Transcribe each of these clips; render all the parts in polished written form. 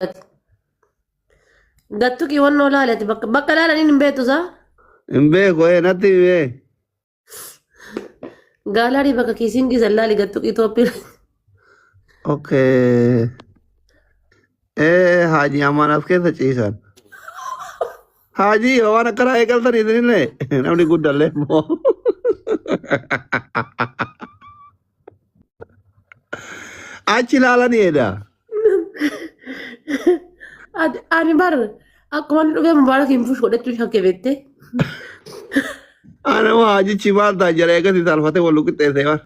Ati. Gattuqii wannoo laali ati bakka bakka laalaniin hin beektu saa. Hin beeku ee natti himee. Gaalaarii bakka kiisiin kiisan laali gattuqii tooppii. Okay. Ee haajii amaan as keessa ciisan. Haajii yoo waan akkanaa eegaltan isinillee namni guddallee immoo. Achi ilaalanii edaa. Ani bar akkuma inni dhufee mubaarak hin fush godhachuu shakke beektee. Ana moo haajichi maal ta'a jala eegasi saalfatee wal qixxeessee bar.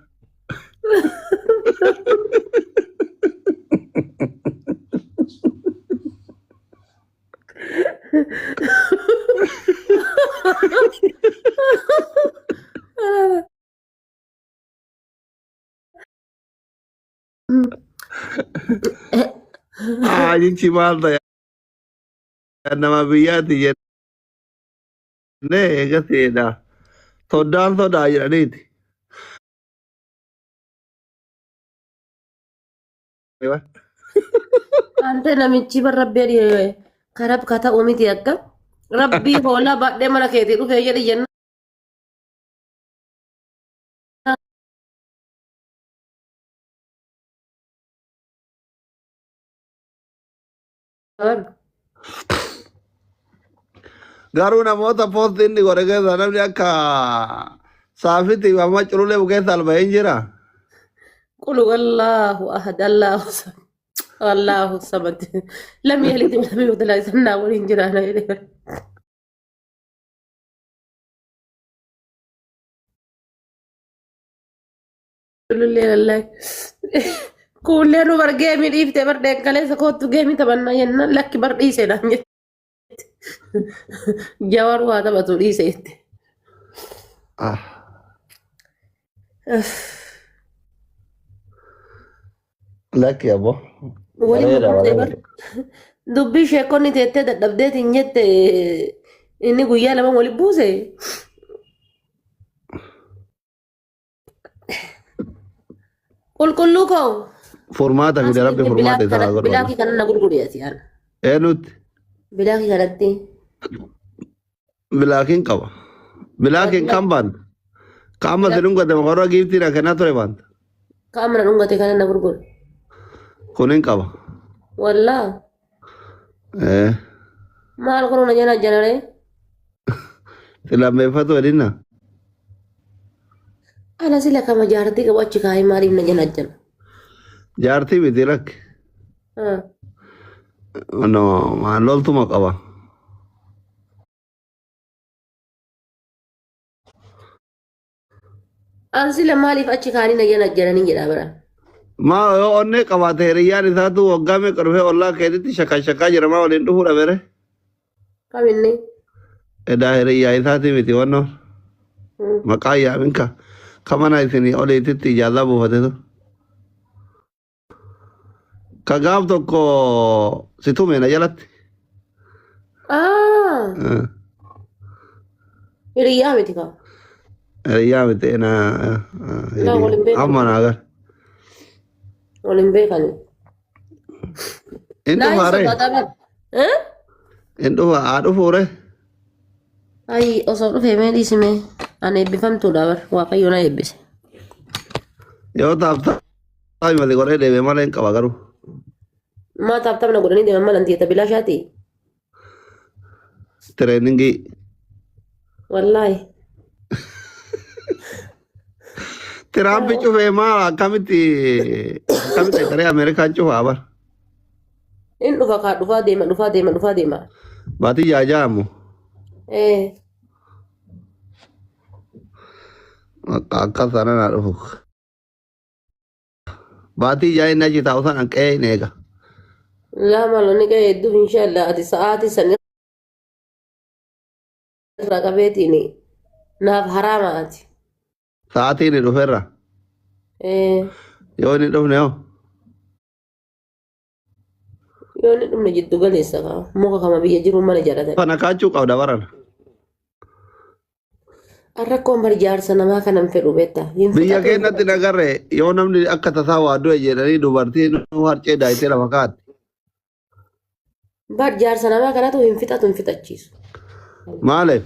Haajichi maal ta'e nama biyyaati jennee eegasiidha. Soddaan sodaa jedhaniiti. Ante namichi bar rabbi adii karab ka ta'u miti akka rabbii hoolaa baadhee mana keetii dhufee jedhi jennaan. Garuu namoota poosti inni godhe keessaa namni akka saafitti amma cululee bukeessa alba'ee hin jira. Qul wallaahu ahad allahu samad allahu samad lam yalid walam yulad sannaa waliin jiraana jedhe. Lullee lallaahi. Kuullee nu bar geemii dhiifte bar dheekkaleessa koottu geemii taphannaa jennaan lakki bar dhiise naan jette. Jawar waa taphatu dhiise jette. Ah, Lakki abbo. Waliin Bareeda nu buusee bar. bareeda. Dubbii sheekonni teettee dadhabdeetiin jette inni guyyaa lama wali buuse. Qulqulluu koo. Furmaata fide rabbi furmaata isaa haa godhu. Bilaakii kana na gurguri ati ana. Eenyutti? Bilaakii kanatti. Bilaakiin qaba. Bilaakiin kan baanta. Qaama si dhungate warra giiftii na kennaa ture baanta. Qaama na dhungate kana na gurguri. Kunin qaba. Wallaa. Eh. Maal kun na jala jalaree? Si lammeeffatu edinna. Ana sila kama jaartii qabu achi kaa'ee maaliif na jala jala? Jaartii miti lakki. No, maal loltuma qaba. An sila maaliif achi kaanii na jala jalanii jedhaa bara. Maa yoo onnee qabaate hiriyyaan isaatu waggaa meeqa dhufee ollaa keetitti shakkaa shakkaa jira maa waliin dhufuu dhabere. Kaminni. Edaa hiriyyaa isaatii miti wannoon. Maqaa yaamin ka ka mana isinii oliititti ijaazaa buufatetu. Ka gaaf tokko si tume na jalatti. Ah, hiriyyaa miti kaa. Hiriyyaa miti na Na waliin beekan. amma naa gar. Waliin beekani. In Naa hin dhufa ree? sodaata bar. Eh? In dhufa haa dhufuu ree? Ayi osoo dhufee mee dhiisime ani eebbifamtuudha bar waaqayyo na eebbise. Yoo taaf taa'u malee godhee deeme malee hin qaba garuu. Maa taaf taphna godhanii deeman malan tiyata bilaashaati. Tireeningii. Wallaahi. Tiraampi cufee maal akkamitti akkamitti taree Ameerikaan cufaa bar. In dhufa kaa dhufaa deema dhufaa deema dhufaa deema. Baatii jaajaamu. Ee. Akka sana naa dhufu. Baatii ja'a inni achi taa'u sana qe'ee hin eega. Laa malonni qe'ee hedduuf inshaallah ati sa'aatii san irraa qabeetiin naaf haraama ati. Sa'aatii inni dhufeerra. Ee. Yoo inni dhufne hoo. Yoo inni dhumne jiddu galeessa kaa muka kama biyya jiru mana jaalatan. Kana kaachuu qabda barana. Rakkoon bar jaarsa namaa kana hin fedhu beektaa. Hin Biyya fixatu hin keenyatti fixatu. nagarre yoo namni akka tasaa waa du'e jedhanii dubartiin harcee daayitee lafa kaa'atti. Bar jaarsa namaa kanatu hin fixatu hin fixachiisu. Maaliif?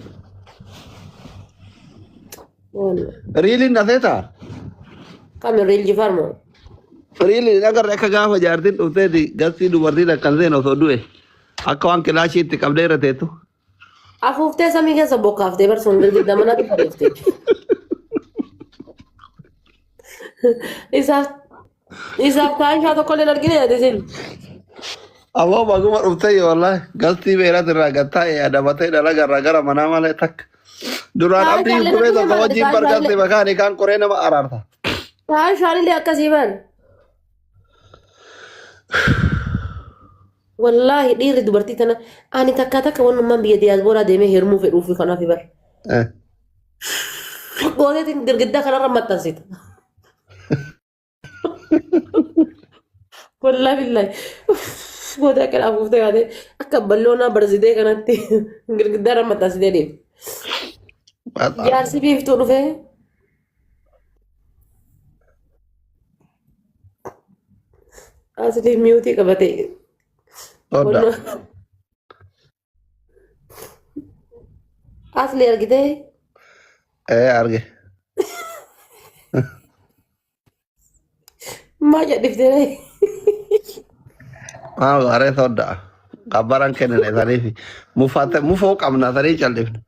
Wallah. Riiliin dhafee ta'a. Kami riil jifaar moo? Riiliin agarre akka gaafa jaartiin dhufteeti gastii dubartiin akkan seen osoo du'e akka waan kilaashii itti qabdee irra teettu. Afuuftee samii keessa bokkaaftee bar sun girgidda manatti bareefte. Isaaf isaaf taashaa tokko illee hin argine ati isin. Ammoo baguma dhuftee yoo wallahi gastii beerat irraa gattaa'e adabatee dalaga irraa gara manaa malee takka. Duraan Taashaa abdii illee guree natti tokko barbaade wajjin taashaa bargatte illee. makaanii kaan qoree nama araarta. Taashaan illee akkasii bar. Wallaahi dhiirri dubartii tana ani takka takka wannummaan biyya diyaaspooraa deemee heerumuu fedhuufi kanaaf bar. Gooteetiin girgiddaa kanarra maxxansita. Wallaahi billaahi. Gootee akka dhaafuuftee kaatee akka balloonaa barzidee kanatti girgiddaarra maxxansitee deemti. Jaarsi biiftuu dhufee asii miyuutii qabatee. Sodda. Asli argitee Ee arge. maa jedhiftee Maal gaaree sodda. Qabbaran kennine saniif mufate mufoo qabna sanii callifne.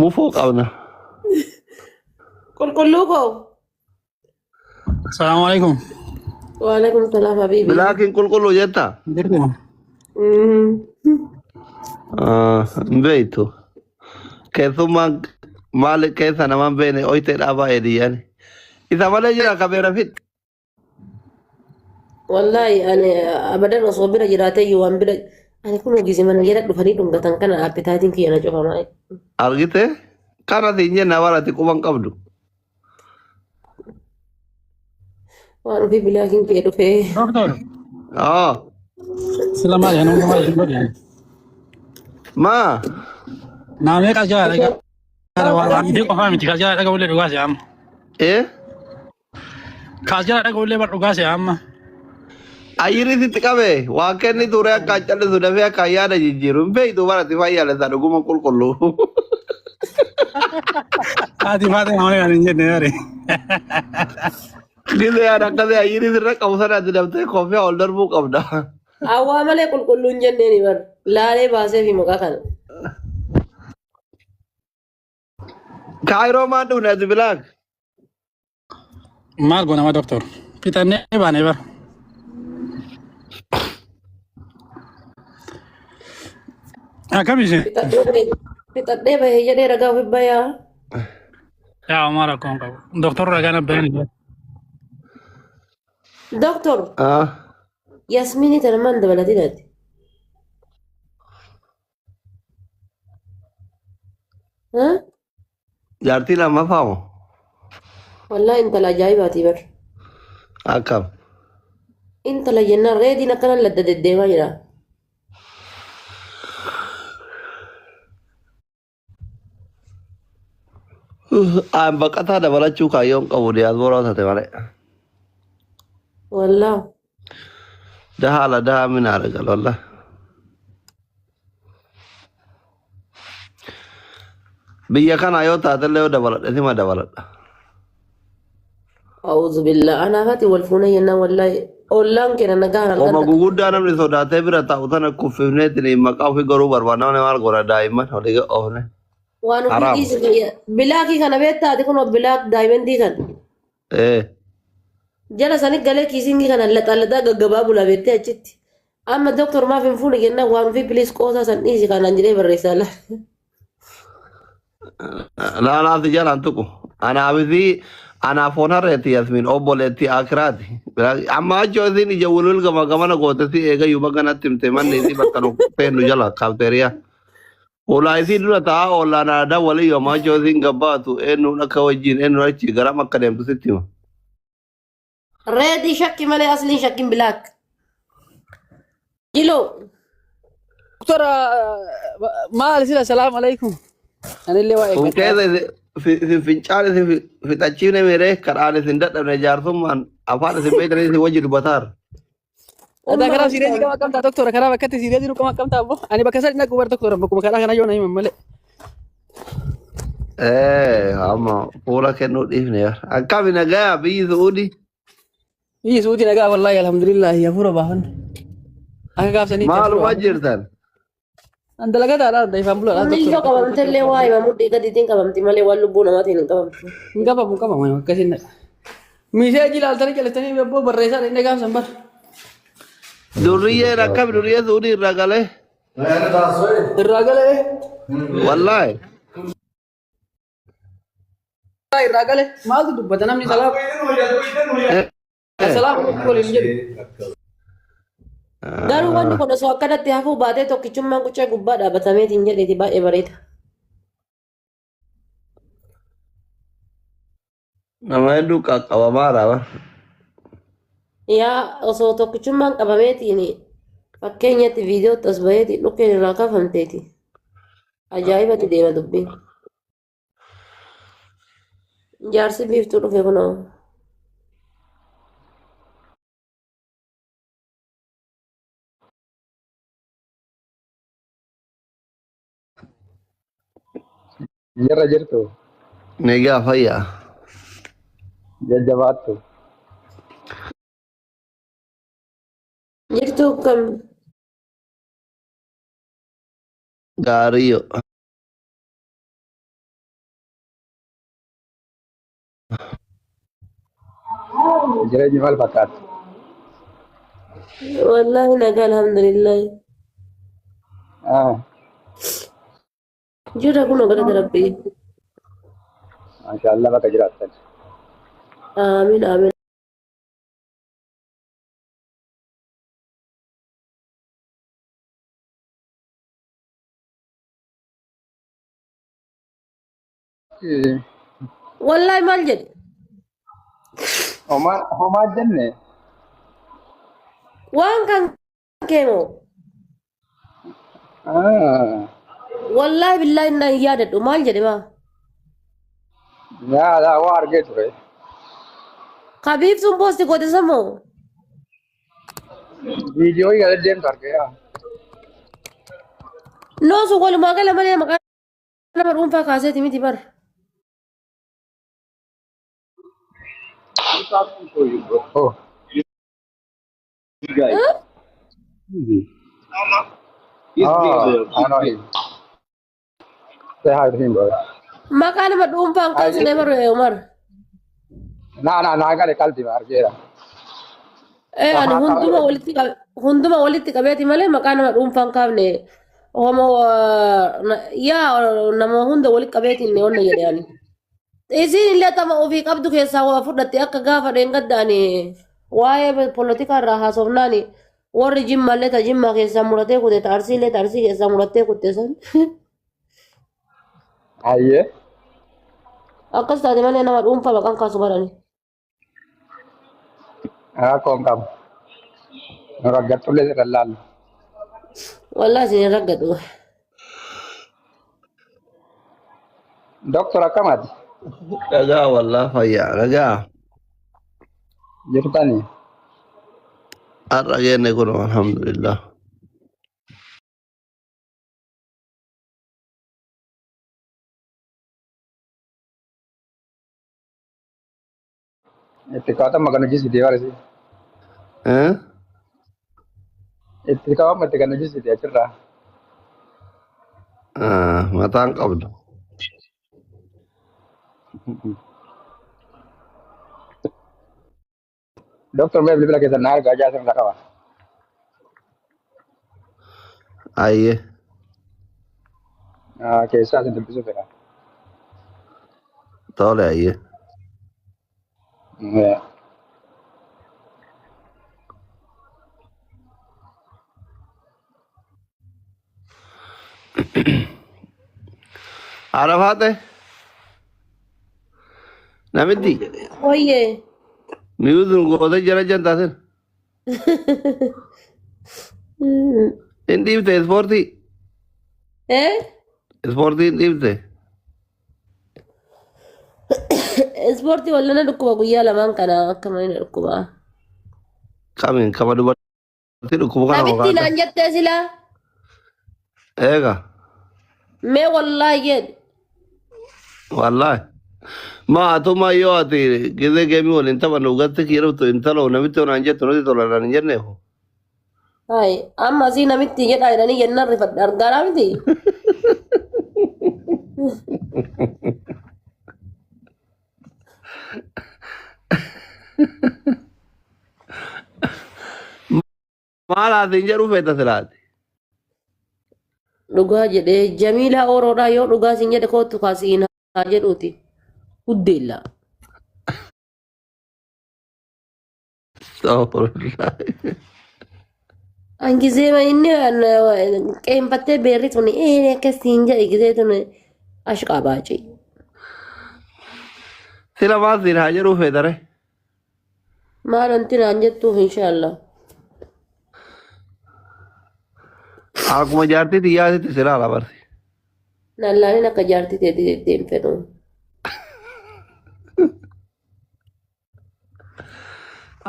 Mufoo qabna. Qulqulluu koo. Assalamu alaikum. Waalaikum salaam habiibi. Bilaakiin qulqulluu jetta? Jirtu. Hin beektu. Keessummaan maal keessa namaan beekne oyitee dhaabaa eediyyaan. Isa malee jira kabeera fit. Wallaahi ani abadan osoo bira jiraatee iyyuu waan bira ani kun ogeessi mana jala dhufanii dhungatan kana appetaatiin kiyya na cufamaa. Argite? Kana siin jenna barati quban qabdu. Waan ofii bilaakiin kee dhufee. Doktor, Oh, sila maal yaa nama maal godhe? maa? Naamee qajaa dhagaa waan ifee qofaa miti qajaa dhagaa ullee dhugaa si'a amma. Eh? Kaas jala dhagaa ullee bar dhugaa si'a amma. Ayyiri sitti qabe waan kenni ture akka callisu dafee akka yaada jijjiiru hin beektu barati fayyaalessa dhuguma qulqulluu. Haati faate nama kan hin jenne yaare. Gise yaada akkasii ayyiri sirra qabu sanatti daftee koffee ol darbuu qabda. Hawwaa malee qulqulluun jenneeni bar laalee baasee fi maqaa kana. Kaayiroo maan dhufne ati bilaak? Maal goonama doktor? Fixannee baanee bar. Akkam ishee? Fixadhee bahee jedhee ragaa ofii bayaa. Yaa homaa rakkoon qabu. Doktor ragaan abbaan. Doktor Ah, Yasmiinii tana maan dabalatinaati? Jaartii lammaffaa moo? Wallaahi intala ajaa'ibaati bar. Akkam. Intala jennaan reediin akkana ladda deddeemaa jira. Aan baqataa dabalachuu kaayyoon qabu diyaasbooraa taate malee. Wallaahi. Daha ala daha min argal wallah. Biyya kana yoo taatellee yoo dabaladhe sima dabaladha. A'uudhu billah anaafati wal fuuna jennaan wallaahi ollaan keenya nagaa halkan Qoma takka. guguddaa namni sodaatee bira taa'u tana kuffifneetiin maqaa ofii garuu barbaadna namni maal godha daa'imman olii oofne. Waan ofii Haraam. dhiisi fayya. Bilaakii kana beektaa ati kun bilaak daayimandii kan. Ee. Jala sani galee kiisingii kana laxaa laxaa gaggabaa bula beektee achitti. Amma doktor maaf hin fuune jennaan waan ofii piliis qoosaa san dhiisi kanaan jedhee barreessaa laa. Laalaati jalaan tuqu. Anaafisi anaaf foon harreetti Yasmin obboleetti akiraati. Amma achoo isin ija wulwul gama gamana goote si eegayyuu bakka natti himte manni isii bakka nu seennu jala kaafteeriyaa. Ulaa isii dura taa'aa ollaan aadaa walii yooma achoo isin gabbaatu eenyuun akka wajjin eenyuun achi garam akka deemtu sitti hima. Reedii shakki malee asliin shakkin bilaak. Jiloo. Doktora maal sila salaam alaikum. Anillee waa Kun eeggadhaa. keessa isin fincaan isin fixachiifne meeree kadhaan isin dadhabne jaarsummaan afaan isin beektanii isin wajji dubbataar. Adaa karaa siireesii qaba akkamtaa doktora karaa bakkatti siireesii nu qaba akkamtaa abbo. Ani bakka sadi naqu bar doktora bakkuma karaa kana yoo na himan malee. Ee amma fuula kennuu dhiifne yaa. Akkami nagayaa biyyi Su'uudii? Biyyi Su'uudii nagaa wallaahi alhamdulillaahi hafuura baafanne. Akka gaafsaniitti hafuura Maaluma baafanne. jirtan? An dalagataadha ifaan bulaadha Namni doktora. yoo qabamte illee waa himamu dhiiga qabamti malee waan lubbuu namaatiin hin qabamtu. Hin qabamu hin qabamu akkasiin naqa. Miseejii ilaaltanii calistanii abboo barreessaa dhaqnee gaafsan bar. Durriyyeen akkami durriyyee Su'uudii irraa galee? Irraa galee. Wallaahi. Irraa gale maaltu dubbata namni salaam salaam waliin jedhu. Garuu wanni kun osoo akkanatti hafuu baatee tokkichummaan qucee gubbaa dhaabatameetiin jedheeti baay'ee bareeda. Nama hedduu qaqqabamaadha. Bar. Yaa osoo tokkichummaan qabameetiin fakkeenyatti viidiyootti as baheetiin dhukkeen irraa kaafamteeti. Ajaa'ibatti deema dubbiin. Jaarsi biiftuu dhufe kunoo. Jirra jirtu. Nagaa fayyaa. Jajjabaattu. Jirtuu kam? Gaariyo. Jireenyi maal fakkaata? Wallaahi nagaa alhamdulillahi. Ah, Jira kunoo galata rabbii. Maashaallah bakka jiraattan. Amiin amiin. Wallaahi maal jedhe? Homaa homaa jenne. Waan kan kee moo? Ah, Wallaahi billaahi na hin yaadadhu maal jedhe maa? Yaa yaa waa argee ture. Kabiiftuun poosti goote samoo? Viidiyoo gara deemtu argeera. Noosu walumaa gala malee maqaa nama dhuunfaa kaaseeti miti bar. Oh. Huh? Oh, I know him. Say hi to him, bro. Maqaa nama dhuunfaan kaasne bar Umar. Na na na gale qalbii argeera. Ee ani hunduma walitti qabe hunduma walitti qabeeti malee maqaa nama dhuunfaan kaafne. Homo yaa nama hunda walitti qabeetiin onna jedhe ani. Isiin illee tama ofii qabdu keessaa waa fudhatte akka gaafa dheengaddaani waa'ee polotikaa irraa haasofnaani warri jimma illee ta jimma keessaa muratee kute ta arsii illee ta arsii keessaa murattee kutte san. Ayyee. Akkas taate malee nama dhuunfaa maqaan kaasu barani. Rakkoo hin qabu. Nu raggattullee sirra laallu. Wallaahi isin hin raggadhu. Doktor akkamaati? Dhagaa wallaa fayyaa dhagaa. Jirtani? Har'a geenne kun alhamdulillah. Itti kaa'atama kan hojii siitee barisi. Eh? Itti kaa'ama itti kan hojii siitee achirraa. Ah, mataan qabdu. Doktor mee bilbila keessan na argaa jaasan irraa qaba. Ayyee. Keessaa isin dubbisuu fedha. Tole ayyee. Arafaate. Namitti. Oyyee. Miyuusun gootee jala jan taasin. Hin dhiifte ispoortii. Eh? Ispoortii hin dhiifte. Ispoortii wallana dhukkuba guyyaa lamaan kana akka malee na dhukkuba. Kamiin kama dubartii dhukkubu kana Namitti maqaan. naan jettee silaa Eega. mee wallaahi jedhe. Wallaahi. Maa atuma yoo ati gizee geemii waliin taphannu gatti kiiruftu intaloo namitti onaan jettu nuti tola naan hin jenneefu. Hai, amma asii namitti jedhaa jedhanii jennaan rifadhe argaadhaa miti. Maal haatiin jedhu feeta silaati. Dhugaa jedhee Jamiilaa Oroodhaa yoo dhugaa siin jedhe kootu kaasiin haa jedhuuti. Huddeella. Astaghfirullah. An gisee ma inni qeenfattee beerri tun ee akkasiin jedhe gisee tun ashqaabaaci. Sila maal siin haa jedhuu feetare. Maal wanti naan jettuuf inshaallah. Akkuma jaartii xiyyaatitti si laala barsi. Naan laalin akka jaartii teetii jettee hin fedhu.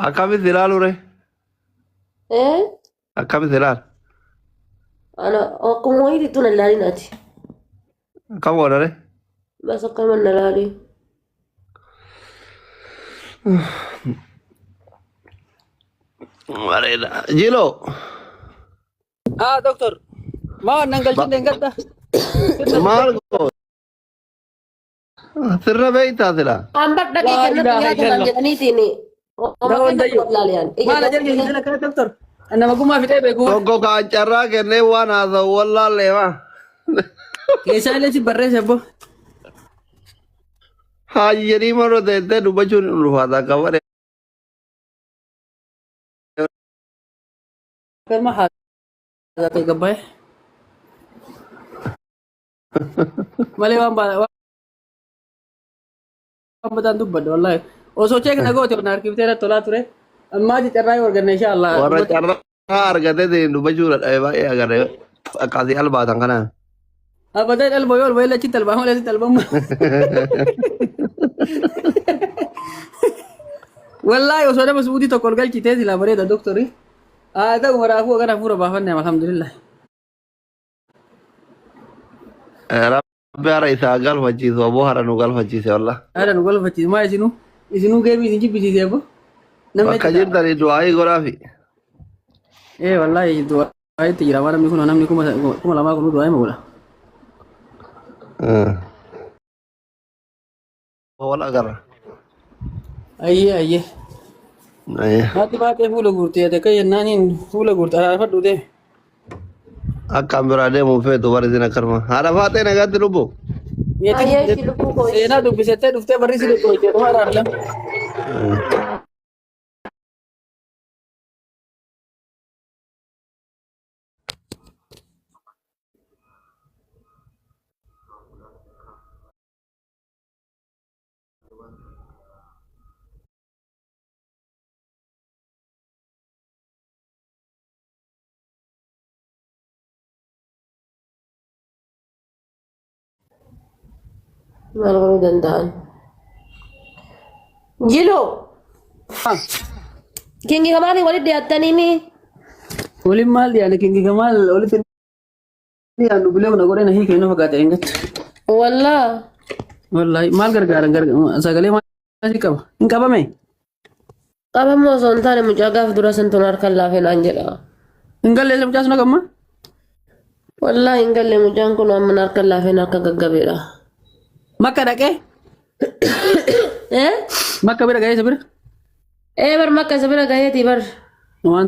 Akkamitti ilaalu re? Eh? Akkamitti ilaala? Ana akkuma wayiitti na laalin ati. Akkam godha re? Bas akkanuma na laali. Bareeda. Jiloo. Ah, doctor. Maa nan galchin deengadda. Maal goota? Sirna beektaa silaa. An bar dhaqee Laa kennatu ilaaha nyaata naan illallah. jedhaniitiin oma Da'oon kennatu dayyo. wallaalean. Ija Maal ajalli hin akkana doctor. Nama gumaa fixee beeku. Tokko kaan carraa kennee waan haasa'u wallaallee maa. Keessaa illee si barreesse abbo. Haaji jedhii marra teettee dubbachuun hin ulfaata akka bare. Galma haasaa ta'e gabbaa'e. Malee waan baala waan badaan dubbadde wallaahi. Osoo cheek na goote na harkiftee irratti tolaa ture. Ammaa ati carraa yoo arganne insha Allah. Warra carraa argatee ta'een dubbachuu dadhabe baay'ee agarre akkasii albaatan kanaan. Abadan alba yoo alba achitti albaa malee asitti albamu. Wallaahi osoo nama suudii tokko ol galchitee silaa bareeda doktori. Haa ta'u maraafuu akkana hafuura baafanne alhamdulillah. Rabbi hara isaa galfachiisu aboo hara nu galfachiise wallah. Haadha nu galfachiisu maa isinuu isinuu geemii isin jibbisiisee abbo. Namni Bakka achi ta'a. jirtanii du'aayii godhaafi. Ee wallaahi du'aa itti jira waan namni kun namni 2000 kun du'aa hima godha. Wal agarra. Ayyee ayyee. Haati baatee fuula guurtee ati akka jennaaniin fuula guurte araarfadhu deemi. Akka an biraa deemuun feetu bari isin akkanuma. Haadha faaxee nagaatti lubbu. Ayyee ishii lubbuu koo ishii. Seenaa dubbisettee dhuftee barri si dhukkooyte dhuma araarla. Maal godhuu danda'an? Jiloo. Kingi Kamaalii walitti dhiyaattanii mi? Waliin maal dhiyaane kingi kamaal walitti dhiyaannu bilee na godhee na hiikee nu fakkaate eengatti. Wallaa. Wallaahi maal gargaaran sagalee maal qaba? Hin qabame? Qabamoo osoo hin taane mucaa gaaf dura santuun harkaan laafee naan jedha. Hin galle isa mucaa sun hagamma? Wallaa hin galle mucaan kun amma harkaan laafeen harka gaggabeedha. Makka dhaqee? Eh? Makka bira ga'ee isa bira? Ee bar makka isa bira gaheeti bar. Waan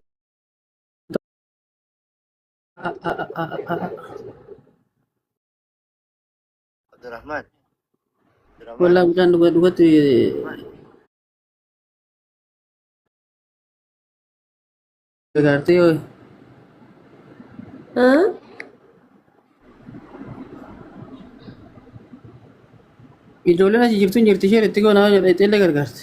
Abdurrahman. Wallaahi mucaan dhugatti gargaartee yoo Eh? Ijoolleen achi jirtu hin jirti isheen itti goonaa jedha illee gargaarti.